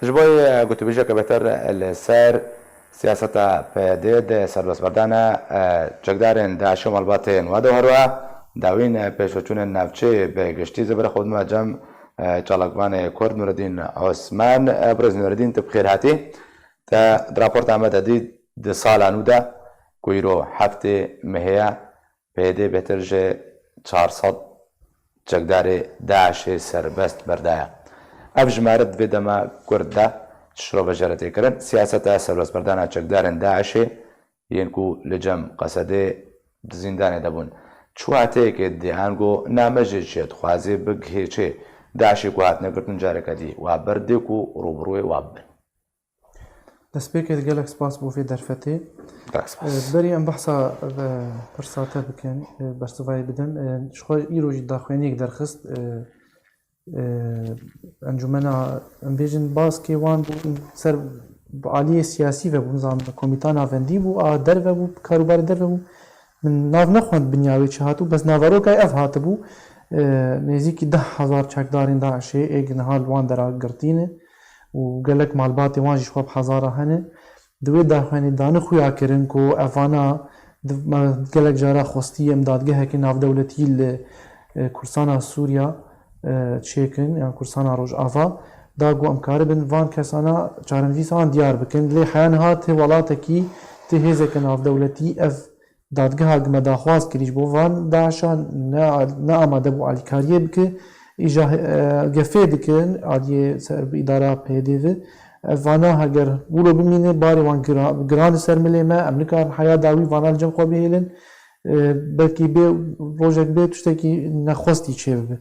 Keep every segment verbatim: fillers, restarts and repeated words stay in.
Ji bo gotûbêjeke bêhtir li ser siyaseta P Y D di serbestberdana çekdarên DAIŞ û malbatên we de û herwiha dawîn pêşveçûnên navçeyê bi giştî zê bira xwe dime cem çalakvanê Kurd Nureddîn Osman. Birêz Nureddîn, tu bi xêr hatî. Te di raporta me de dî di sala nû de ku îro heftê mehê ye, P Y D bêhtir ji çar sed çekdarê DAIŞê serbest berdaye. Ev jimare di vê dema kurt de şirove jê re tê kirin. Siyaseta serbestberdana çekdarên DAIŞê yên ku li cem Qesedê di zîndanê de bûn, çi wateyekê didê? Ango name jê çi ye? Dixwazê bigihê çê? DAIŞê ku hatine girtin careke dî wa berdê ku rûbirûyê wa bibin. Destpêkê de gelek spas bo vê derfetê. Gelek spas. E, berî em behsa, e, pirsa te bikin, e, bersivayê bidin. E, ji xwe îro jî daxuyaniyek derxist, e, e, encûmena, em bêjin, baskê wan bû ser bi aliyê siyasî ve bû, nizam komîta navendî bû, a derve bû, karûbarê derve bû. Min nav nexwend binya wê çi hatibû, bes naveroka ev hatibû. E, nêzîkî deh hezar çekdarên DAIŞê ê niha li wan dera girtî ne û gelek malbatê wan jî ji xwe bi hezara hene. Di wê daxuyanî dane xuya kirin ku evana di, me gelek cara xwestiye em dadgeheke navdewletî li, e, Kurdistana Sûriya, e, çêkin, yan Kurdistana Rojava, da ku em karibin van kesana çarenivîsa wan diyar bikin. Lê heya niha ti welatekî, ti hêzeke navdewletî ev dadgeha ku me daxwaz kirî ji bo van DAIŞan ne, ne amade bû alîkariyê bike. Îja, e, gefê dikin aliyê ser bi îdara P Y D ve. Ev vana heger wilo bimîne, barê wan gira-, giran li ser milê me, em nikarin heya dawî vana li cem xwe bihêlin. E, belkî bê rojek bê tiştekî nexwestî çêbibe.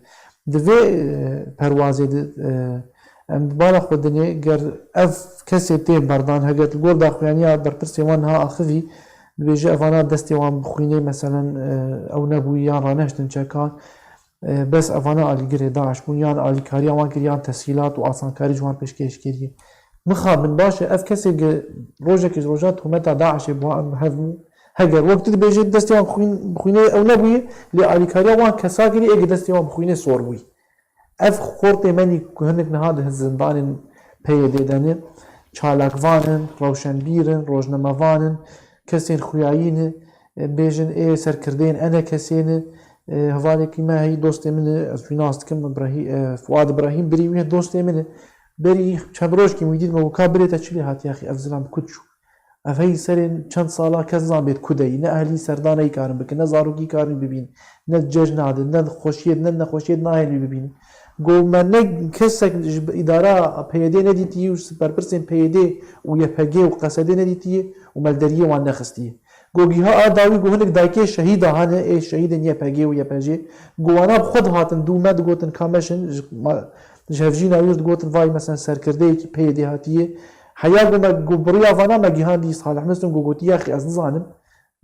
Di vê, e, perwazê de, e, em di bala xwe dinê, ger ev kesê tê berdan, heger li gor daxuyaniya berpirsê wan niha axivî, dibêje evana destê wan bi xwînê, meselen, e, ew nebûyî yan ranehiştin çekan, e, bes evana alîgirê DAIŞ bûn, yan alîkariya wan kir, yan tesîlat û asankarî ji wan pêşkêş kiriye. Mixabin, baş e, ev kesê gi rojekê ji rojan tometa DAIŞê bi wan hev bû, heger wek tu dibêjê destê wan bi xwîn-, bi xwînê ew nebûyî, lê alîkariya wan kesa kirî, ê gi destê wan bi xwînê sor bûyî. Ev xortê me nî ku hinek niha di zindanên P Y D de ne, çalakvan in, rewşenbîr in, rojnamevan in, kesên xuyayî ne, e, bêjin ê serkirdeyên ENKSê ne, e, hevalekî me heyî dostê min e, ez wî nas dikim, Ibrahî-, e, Fuad Ibrahîm birî wî dostê min e. Berî çend rojkî min wî dît, me got, ka birê te çi lê hatiye axî, ev zilam bi ku çû? Ev hey serên çend sala kes zan bêt ku de yî. Ne ehlî serdana yî karin bikin, ne zarokî karin bibîn, ne cejna de, ne xweşiyê, ne nexweşiyê nahên wî bibînin. Go me ne kesek ji îdara P Y D nedîtiye û ji berpirsên P Y D û Y P G û Qesedê nedîtiye û me li deriyê wan nexistiye. Go giha a dawî go hinek dayikê şehîda hane, ê şehîdên Y P G û Y P G. Go wana bi xwe dihatin dû me digotin ka meşin, ji ma-, Ji hevjîna wî digotin, vay, mesela serkirdeyekî P Y D hatiye. Heya go me, go bi riya vana me gihandî Salih Muslim, go gotî, yaxî ez nizanim.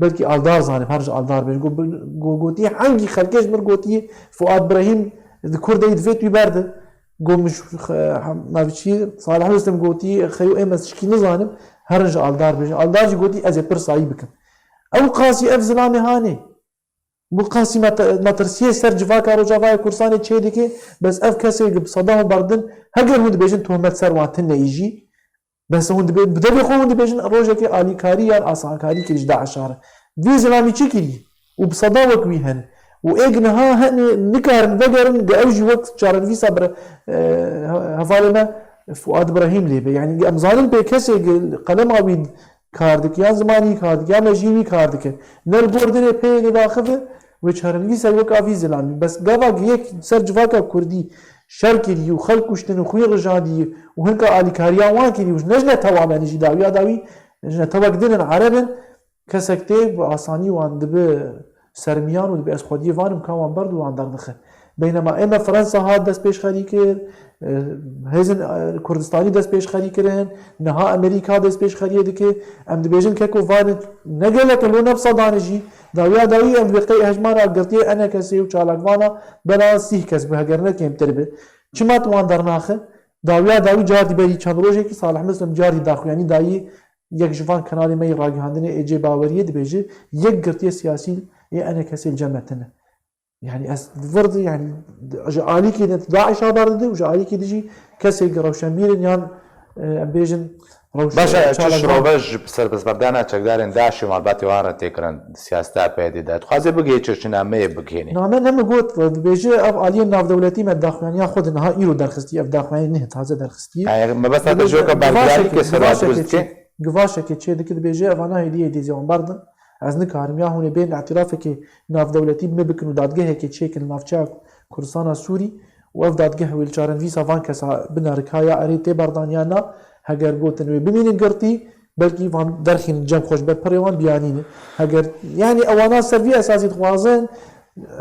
Belkî Aldar zanim, her ji Aldar bêjin. Go, go gotî, hengî xelkê ji min gotî, Fuad Brahîm di Kurdeyî divê tu berde. Go min ji, xe-, hem, navî çi, Salih Muslim gotî, xeyo ê me tişkî nizanim, herin ji Aldar bêjin. Aldar jî gotî, ez ê pirsayî bikim. Ew qasî ev zilamê hanê. Bi qasî me te-, metirsiyê ser civaka Rojavayê Kurdistanê çê dike, bes ev kesê bi sedema berdin, heger hûn dibêjin tohmet ser wan tune yî jî, bes hûn dibê-, bi devê xwe hûn dibêjin rojekê alîkarî yan asankarî kirî ji DAIŞa re. Vî zilamî çi kirî? Û bi seda wek wî hene. Û êk niha hene nikarin vegerin, de ew jî wek çarenivîsa bire-, e, he-, hevalê me Fuad Brahîm lê be. Yanî em zanin pê kesê qelema wî kar dike, ya zimanî kar dike, ya mejî wî kar dike. Ne li gor dinê peyê de daxive, wê çarenivîsa wek a vî zilamî. Bes gava yek ser civaka kurdî şer kirî û xelk kuştin û xwîn rijandî û hinka alîkariya wan kirî û ji ne ji netewa me ne jî dawiya dawî, ji netewek din in, ereb in, kesek tê bi asanî wan dibi sermiyan û dibe ez xwediyê van im ka wan berd û wan derdixe. Beynema ême Fransa hat destpêşxerî kir, e, hêzin, e, Kurdistanî destpêşxerî kirin, niha Amerîka destpêşxeriyê dike. Em dibêjin keko van ne gelek in, lo ne bi sedan e jî. Dawiya dawî em wê qey hejmara girtiyê ENKSê û çalakvana bela sîh kes bi heger ne kêmtir bi. Çima tu wan dernaxe? Dawiya dawî cardî berî çend rojekî Salih Muslim cardî daxuyanî dayî, yek ji van kanalê me yê ragihandinê ê cê baweriyê dibêje, yek girtiyê siyasî ê ENKSê li cem me tune. Yani ez vir di, yani ji alîkî de DAIŞa berdide û ji alîkî de jî kesê rewşenbîr in yan e, em bêjin rewşe Başa, çi çalakvan- şirove ji serbestberdana çekdarên DAIŞê malbatê wan re tê kirin di siyaseta PYDê de? Dixwaze bigihê çi, çi nameyê bigihênê? Name ne min got, dibêje ev aliyên navdewletî me daxuyaniya xwe di niha îro derxistî, ev daxuyanî neh taze derxistî. Yani, mebesta te ji weke bergirarîkê ser wa dirust dike? Givaşekê çê dike, dibêje evana hêdî hêdî zê wan berdin. Ez nikarim ya hûn ê bên îtirafekê navdewletî bi me bikin û dadgehekê çêkin li navçeya Kurdistana Sûrî û ev dadgeh wê li çarenivîsa van kesa binerikaya erê tê berdan ya na, heger gotin wê bimînin girtî, belkî van derxînin cem xwe ji ber pirê wan biyanînin. Heger, yanî ewana ser vî esasî dixwazin,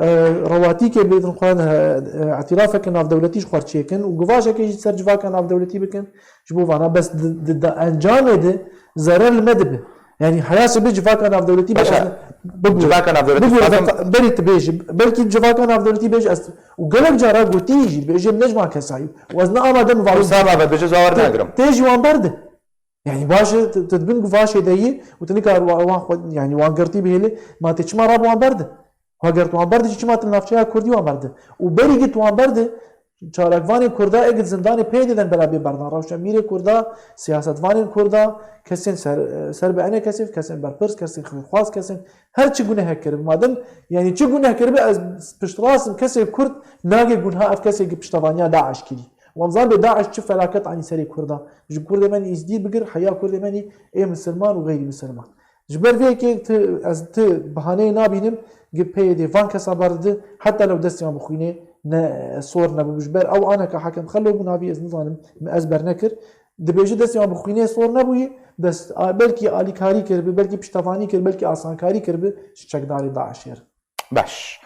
e, rewatîkê bêdin xwe, e, e, îtirafeke navdewletî ji xwe çêkin û givajekê jî ser civaka navdewletî bikin, ji bo vana bes di, di, di encamê de zerer li me dibe. Yanî heya sibê civaka navdewletî Başa, bibû. Civaka navdewletî Bibû, dixwazim- be-, berî tu bêjî. Belkî civaka navdewletî bêjî ez û gelek cara gotî jî dibêjim ne ji van kesayî. Û ez ne amadem vê Wisa bavê bêje ez wer nagrim. Tê jî wan berde. Yanî baş e, tu, tu dibin ku vaşê de yî û tu nikar wa-, wan xwe, yanî wan girtî bihêlî, ma tê çima rab wan berde? Heger tu wan berde jî çima tu navçeya Kurdî wan berde? Û berî gî tu wan berde, çalakvanên Kurda ê gid zindanê pê didin bela bê berdan. Rewşenbîrê Kurda, siyasetvanên Kurda, kesên ser, ser bi enê kesê, kesên berpirs, kesên xwînxwaz, kesên her çi gunehek kiribe. Madem, yanî çi guneh kiribe, ez piştrast im, kesê Kurd nagê gunha ev kesê ki piştevaniya DAIŞ kirî. Wan zan bê DAIŞ çi felaket anî serê Kurda. Ji Kurdê me nî îzdî bigir, heya Kurdê me nî ê misilman û xeyrî misilman. Ji ber vê yekê tu, ez ti bihaneyê nabînim, gi PYDê van kesa berdide, heta lew destê wan bi xwînê ne sor nebû. Ji ber ew aneka Hakem Xelo bû navî ez nizanim, min ez bernekir. Dibêje destê wan bi xwînê sor nebûyî, bes a, belkî alîkarî kiribi, belkî piştevanî kir, belkî asankarî kiribi ji çekdarê DAIŞê re. Baş.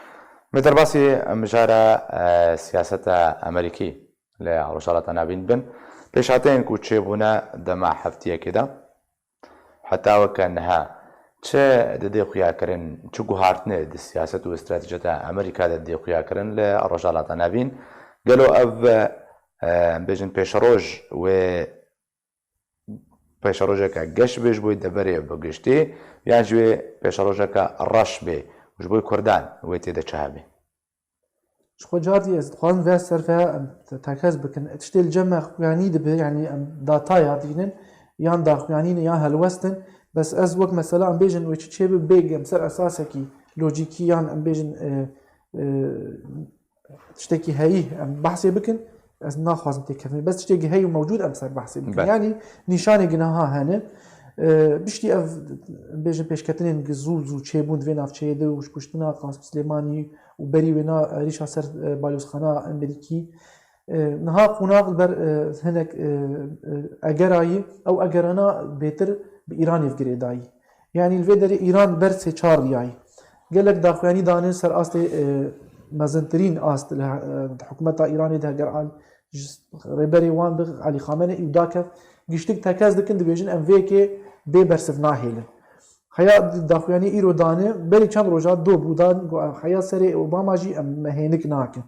Mêr derbasî mijara, e, siyaseta Amerîkî li Rojhilata Navîn bin. Pêşhateyên ku çêbûne dema heftiyekê de. Heta weke niha çi didê xuyakirin, çi guhartine di siyaset û stratejiyeta Amerîka de didê xuyakirin li Rojhilata Navîn? Gelo ev, e, em bêjin pêşeroj wê pêşerojeke geş bê ji bo deverê bi giştî, yan jî wê pêşerojeke reş bê ji bo Kurdan wê tê de çi hebe? Ji xwe cardî ez dixwazim vê serfeya em te-, tekez bikin. Tiştê li cem me xuyanî dibe, yanî em dataya dînin, yan daxuyanî ne, yan helwest in. Bes ez wek mesela em bêjin wê çi çêbe bêg em ser esasekî lojîkî yan em bêjin, e, e, tiştekî heyî em behsê bikin, ez naxwazim têkevim. Bes tiştekî heyî û mewcûd em ser behsê bikin. Be. Yanî nîşanê ginaha hene. E, piştî ev, em bêjin pêşketinên gi zû zû çêbûn di vê navçeyê de û ji kuştina Qasim Silêmanî û berî wêna êrîşa ser, e, balozxana Amerîkî. E, niha qonax li ber, e, hinek, e, e, egerayî, ew egerana bêtir bi Îranê girêdayî. Yanî li vê derê Îran ber sê çar riyayî. Gelek daxuyanî dane ser astê, e, mezintirîn ast li, e, hikûmeta Îranê de heger al-, ji rêberê wan bi Elî Xameneî û dakev giştik tekez dikin, dibêjin em vê yekê bê bersiv nahêlin. Heya daxuyanî îro dane, berî çend roja do bû dan, got, heya serê Obama jî em me hênik nakin.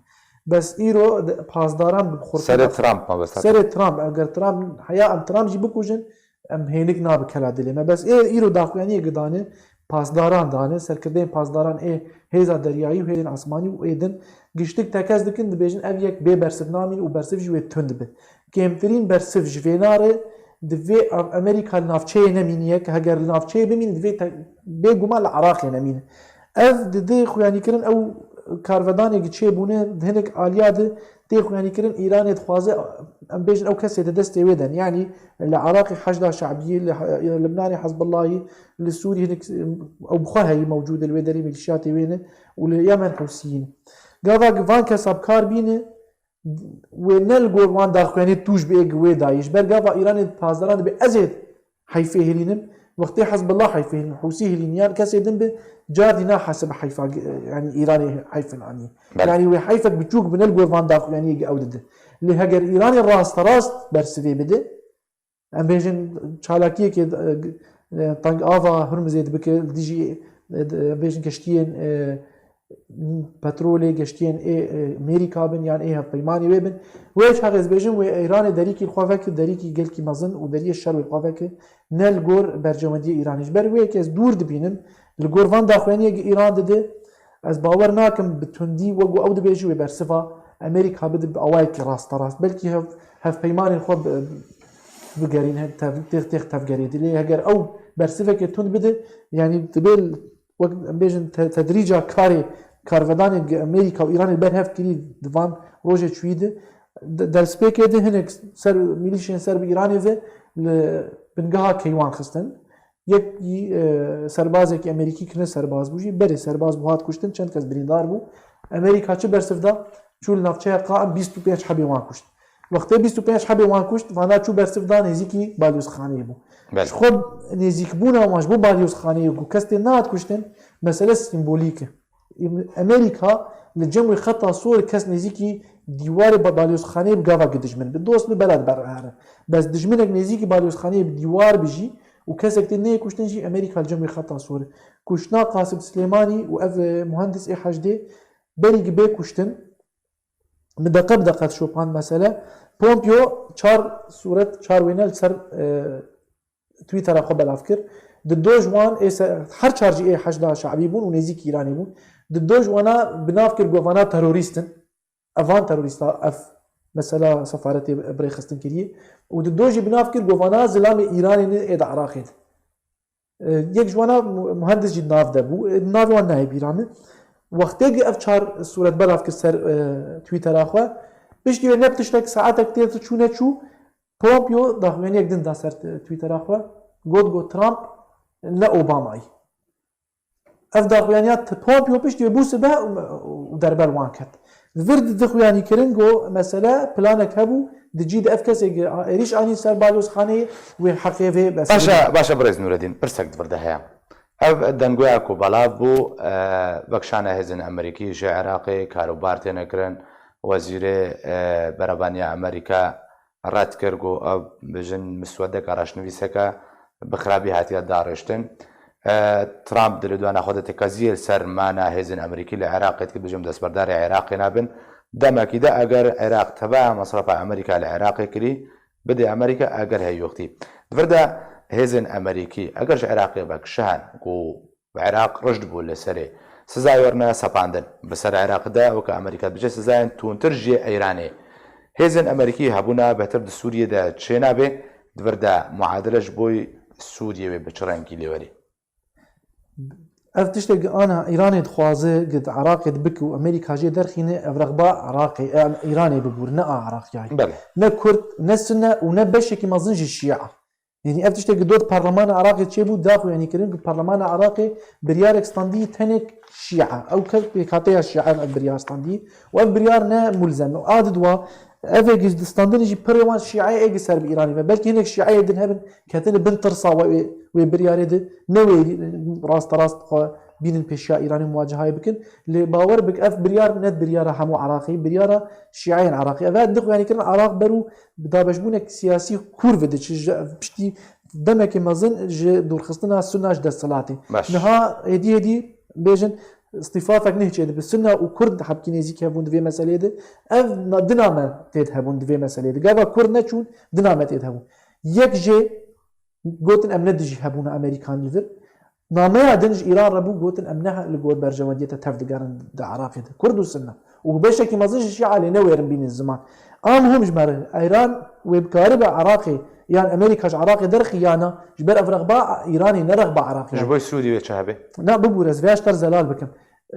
Bes îro de-, pasdaran bi xurtî Serê daf-, Trump mabesta. Serê Trump, eger Trump, heya em Trump jî bikujin, em hênik nabe kela dilê me. Bes ê îro daxuyaniyê gidane, pasdaran dane, serkirdeyên pasdaran ê hêza deryayî û hêzên asmanî û ê din giştik tekez dikin, dibêjin ev yek bê bersiv namîn û bersiv jî wê tund be. Kêmtirîn bersiv ji vê nare, divê Am-, Amerîka li navçeyê nemîniye, ke heger li navçeyê bimîn, divê te-, bêguman li Iraqê nemîne. Ev di, di xuyanîkirin ew karvedanê ki çêbûne, di hinek aliya de tê xuyanîkirin Îranê dixwaze, em bêjin ew kesê di destê wê de ne. Yanî li Iraqê Heşda Şe'biyê, li He-, Libnanê Hezbullahî, li Sûrî hinek, ew bi xwe heyî mewcûd e, li wê derê mîlîşiyatê wê ne û li Yemen Hûsiyî ne. Gava ki van kesa bi kar bîne, wê ne li gor wan daxuyanî tûj bê ê gi wê dayî. Ji ber gava Îranê di pasdaran de bê ez ê heyfê hilînim, wextê Hezbollah heyfê hilîn, Hûsî hilîn, yan kesê din bi, cardî nahesibe heyfa, yanî Îranê heyfin anî. Belê. Yanî wê heyfek biçûk bi ne li gor van daxuyaniyê gi ew dide. Lê heger Îranê rasterast bersivê bide, em bêjin çalakiyekê, e, teng ava Hurmizê dibike, dijî, e, em bêjin geştiyên, e, petrolê, geştiyên ê, e, Mêrîka bin yan ê hevpeymanê wê bin. Wê çaxê ez bêjim, wê Îranê derîkî li xwe vekir, derîkî gelkî mezin û deriyê şer wê li xwe vekir, ne li gor berjewendiyê Îranê. Ji ber wê yekê ez dûr dibînim, li gor van daxuyaniyê gi Îran dide, ez bawer nakim bi tundî wek ku ew dibêje wê bersiva Amerîka bide bi awayekî rasterast. Belkî hev-, hevpeymanên xwe bi, bigerîn, he, tev, têx, têx tevgerê dî. Lê heger ew bersiveke tund bide, yanî dibê wek em bêjin te, tedrîca karê karvedanê Amerîka û Îranê berhev kirî di van rojê çûyî de, de, destpêkê de hinek ser, milîşên ser bi Îranê ve li bingeha keywan xistin. Yek, e, serbazekî Amerîkî kirine serbaz bû jî, berê serbaz bû hat kuştin, çend kes birîndar bû. Amerîka çi bersiv da? Çû li navçeya Qaim bîst û pênc hebê wan kuşt. Wextê bîst û pênc hebê wan kuşt, vana çû bersiv da nêzîkî balyozxaneyê bû. Belê. Ji xwe nêzîkbûna wan ji bo balyozxaneyê ku kes tê nehat kuştin, mesele sîmbolîk e. Amerîka li cem wê xeta sor kes nêzîkî dîwarê ba-, balyozxaneyê bi gava gi dijmin bi dost bi bela diberhere. Bes dijminek nêzîkî balyozxaneyê bi dîwar bi jî û kesek tê neyê kuştin jî Amerîka li cem wê xeta sor e. Kuştina Qasim Silêmanî û ev, e, muhendis ê heşdê berî gi bê kuştin, bi deqe bi deqe şopand mesele. Pompeo çar sûret, çar wêne li ser, e, Twittera xwe belav kir. Di doj wan ê se-, her çar jî ê heşda şe'bî bûn û nêzîkî Îranê bûn. Di doj wana bi nav kir, got vana terorîst in. Evan terorîsta ev mesela sefaretê bi rêxistin kiriye. Û di doj jî bi nav kir, got vana zilamê Îranê ne ê di Iraqê de. E, yek ji wana mu-, muhendis jî nav de bû. E, navê wan nayê bîra min. Wextê ki ev çar sûret belav kir ser, e, Twittera xwe, piştî wê ne bi tiştek saetek tê çû neçû, Pompeo daxuyaniyek din da ser t-, Twittera xwe. Got, got Trump ne Obamayî. Ev daxuyaniya t-, Pompeo piştî wê bû sibe û, û derber wan ket. Vir di, dixuyanî kirin, got mesele planek hebû, di cî de ev kesê gi a-, êrîş anîn ser balyozxaneyê, wê heqê vê bes. Baş e, baş e birêz Nûredîn, pirsek di vir de heye. Ev dengoya ku belav bû, e, vekşana hêzên Amerîkî ji Iraqê karûbar têne kirin, wezîrê, e, berebaniya Amerîka red kir, got ev bijin miswedeke reşnivîseke bi xirabî hatiye darêştin. E, Trump di lêdwana xwe de tekeziyê li ser mana hêzên Amerîkî li Iraqê dikir, bijin destberdarê Iraqê nabin. Demekî de eger Iraq tebeya mesrefa Amerîka li Iraqê kirî, bidê Amerîka eger heyûxtî. Di vir de hêzên Amerîkî eger ji Iraqê vekişihen ku Iraq rijd bû li serê. Sizayê werne sepandin. Bi ser Iraq de weke Amerîka dibêje sizayên tundtir ji yê Îranê. Hêzên Amerîkî hebûna bêhtir di Sûriyê de çênabe, di vir de muadele ji bo Sûriyê wê bi çi rengî lê werê? Ev tiştek ana Îranê dixwaze, gi di Iraqê dibik û Amerîka jê derxîne, ev rexba Iraqê, e, Îranê bibûr, ne a Iraqiyayê. Belê. Ne Kurd, ne Sunne û ne beşekî mezin ji Şîa. Yanî ev tiştekî dot parlemana Iraqê çêbû, daxuyanî kirin ku parlemana Iraqê biryarek standî tenek Şîa. Ew ke pêkhateya Şîa ev biryar standî û ev biryar ne mulzem. A di dua, ev ê standinê jî pirê wan Şîayê ê gi ser bi Îranê ve. Belkî hinek Şîayê din hebin, ketine bin tirsa wê, wê biryarê de, ne wê rasterast xwe bînin pêşiya Îranê muwacehayê bikin. Lê bawer bik, ev biryar ne biryara hemû Iraqê, biryara Şîayên Iraqê. Ev dixuyanî kirin Iraq ber û bi dabeşbûnek siyasî kûr ve diçe, ji piştî demekê mezin ji dûrxistina Sunna ji desthilatê. Baş. Niha hêdî hêdî bêjin îstîfafek neh çêdibe. Sunna û Kurd hebkî nêzîk hebûn di vê meseleyê de. Ev na-, dina me têd hebûn di vê meseleyê de. Gava Kurd neçûn, dina me têd hebûn. Yek jê gotin em ne dijî hebûna Amerîkan li vir. Nameya din ji Îran re bû, gotin em ne li gor berjewendiyê te tev digerin di Iraqê de. Kurd û Sunne. Û beşekî mezin ji Şîa lê newêrin bînin ziman. A muhim ji me re, Îran wê bikaribe Iraqê, yan Amerîka ji Iraqê derxî ya na, ji ber ev rexba Îranê ne rexba Iraqê. Ji bo Sûriyê wê çi hebe? Na, bibûre, ez vê ji te re zelal bikim.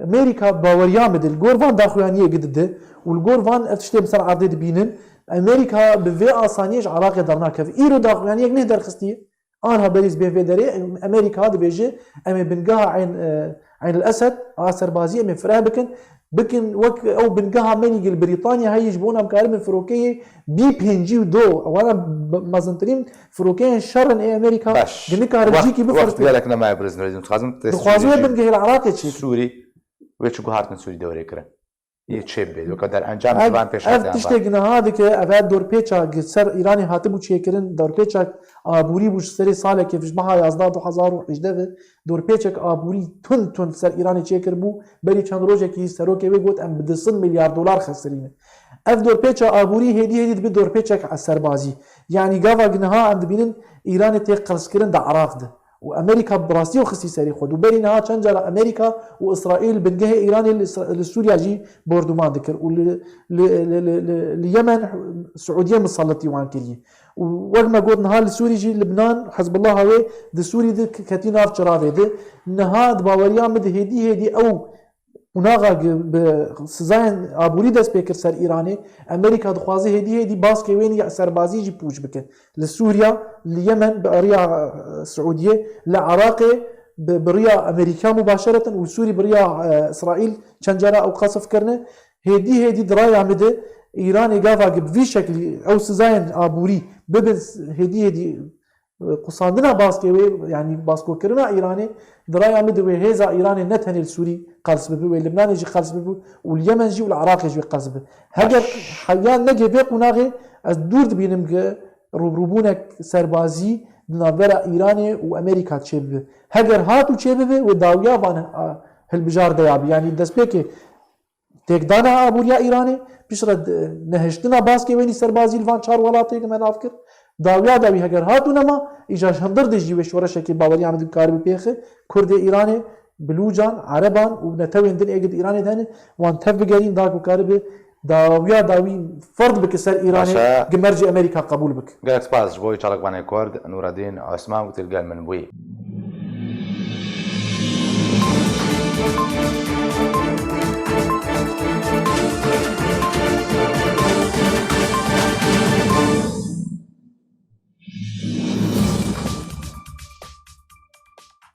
Amerîka baweriya min de li gor van daxuyaniyê gi dide û li gor van ev tiştê bi ser erdê dibînin, Amerîka bi vê asaniyê ji Iraqê dernakeve. Îro daxuyaniyek neh derxistiye. Anha berî ez bên vê derê, Amerîka dibêje, em ê bingeha Eyn, e, Eyn el Esed a serbazî em ê fireh bikin. Bikin wek ew bingeha Melîgê li Brîtanya heye ji bona em karibin firokeyê B pêncî û du. Wana b-, mezintirîn firokeyên şer in ê Amerîka. Baş. Di nikare Wext, cîkî wext bifirte. Gelek nemaye birêz Nûredîn. Dixwazim te Dixwaze Sûrî jî bingehê li Iraqê çêkin. Sûrî, wê çi guhartin Sûrî de were kirin. Yê çê bibê. Weke derencam Ev, civan pêş ev hatiyan tiştek niha dike, ev, ev dorpêça gi ser Îranê hatibû çêkirin, dorpêçek aborî bû ji serê salekê ji meha yazdeh du hezar û hejdeh ve, dorpêçek aborî tund tund ser Îranê çêkiribû, berî çend rojekî serokê wê got, em bi du sed milyar dolar xesirîne. Ev dorpêça aborî hêdî hêdî dibe dorpêçek serbazî. Yanî gava gi niha em dibînin Îranê tê qirskirin di Iraq de. û Amerîka bi rastî ew xistî serê xwe. Û berî niha çend cara Amerîka û Îsraîl bingehê Îranê li Îsra-, li Sûriya jî bordûman dikir û li, li, li, li, li, li Yemen Siûdiye misalletî wan kiriye. Û wek me got niha li Sûrî jî Libnan, Hezbullaha wê di Sûrî de ketî nav çiravê de. Niha di baweriya min de hêdî hêdî ew qonaxa gi-, bi sizayên aborî dest pê kir ser Îranê. Amerîka dixwaze hêdî hêdî baskê wê nî serbazî jî pûç bike. Li Sûriya, li Yemen bi riya, e, Siûdiyê, li Iraqê bi, bi riya Amerîka mubaşereten û Sûrî bi riya, e, Îsraîl çend cara ew qesf kirine. Hêdî hêdî di raya min de Îranê gava gi bi vî şeklî ew sizayên aborî bibin hêdî hêdî, e, qusandina baskê wê, yanî baskokirina Îranê, di raya min de wê hêza Îranê ne tenê li Sûrî qels bibe, wê Libnanê jî qels bibe û li Yemen jî û li Iraqê jî wê qels bibe. Heger heya negê vê qonaxê ez dûr dibînim ki rûbirûbûnek serbazî di navbera Îranê û Amerîka çêbibe. Heger hat û çêbibe, wê dawiya van, a, hilbijardeya bi. Yanî destpêkê têkdana aboriya Îranê, piştre d-, nehiştina baskê wênî serbazî li van çar welatê li me nav kir. Dawiya dawî heger hat û nema, îja ji hundir de jî wê şoreşekê baweriya min dikaribe pêxe, Kurdê Îranê, Bilûcan, Ereban û netewên din ê gi di Îranê de hene, wan tev bigerîn da ku karibe dawiya dawî ferz bike ser Îranê, Baş e. Gi mercê Amerîka qebûl bike. Gelek spas ji bo wî çalakvanê Kurd, Nûredîn Osman ku tu li gel min bûyî.